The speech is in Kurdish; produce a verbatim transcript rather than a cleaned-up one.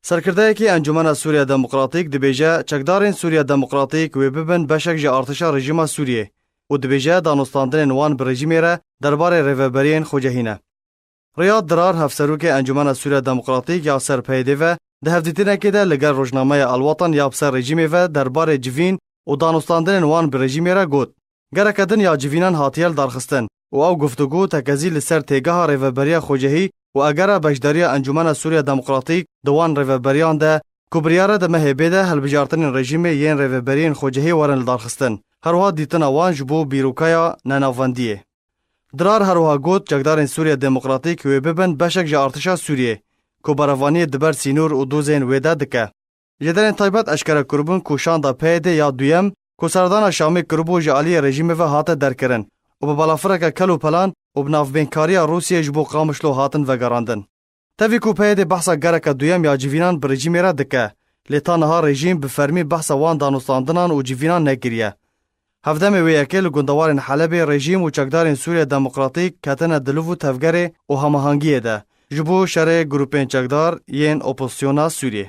Serkirdeyekî Encûmena Sûriya Demokratîk dibêje çekdarên Sûriya Demokratîk wê bibin beşek ji artişa rejîma Sûriyê û dibêje danûstandinên wan bi rejîmê re derbarê rêveberiyên xwecehî ne. Riyad Dirar, hevserokê Encûmena Sûriya Demokratîk ya ser P Y D ve, di hevdîtinekê de li gel rojnameya El Watan ya bi ser rejîmê ve derbarê civîn û danûstandinên wan bi rejîmê re got, gereke din ya civînan hatiye lidarxistin û ew guftûgû tekezî li ser têgeha rêveberiya xwecehî û egera beşdariya Encûmena Sûriya Demokratîk di wan rêveberiyan de, ku biryar e di mehê bê de hilbijartinên rejîmê yên rêveberiyên xwecehî werin lidarxistin, herwiha dîtina wan ji bo bîrokaya nenavendiyê. Dirar herwiha got, çekdarên Sûriya Demokratîk wê bibin beşek ji artişa Sûriyê, ku berevaniyê di ber sînor û dozên wê de dike. Jêderên taybet eşkere kiribûn ku şanda P Y D ya duyem, ku serdana Şamê kiribû, ji aliyê rejîmê ve hate derkirin û bi balafireke kel û pelan û bi navbênkariya Rûsiyê ji bo Qamişlo hatin vegerandin. Tevî ku P Y D behsa gereke duyem ya civînan bi rejîmê re dike, lê ta niha rejîm bi fermî behsa wan danûstandinan û civînan nekiriye. Hevdemê wê yekê li gundewarên Helebê rejîm û çekdarên Sûriya Demokratîk ketine di liv û tevgerê û hemahengiyê de ji bo şerê grûpên çekdar yên opozisyona Sûriyê.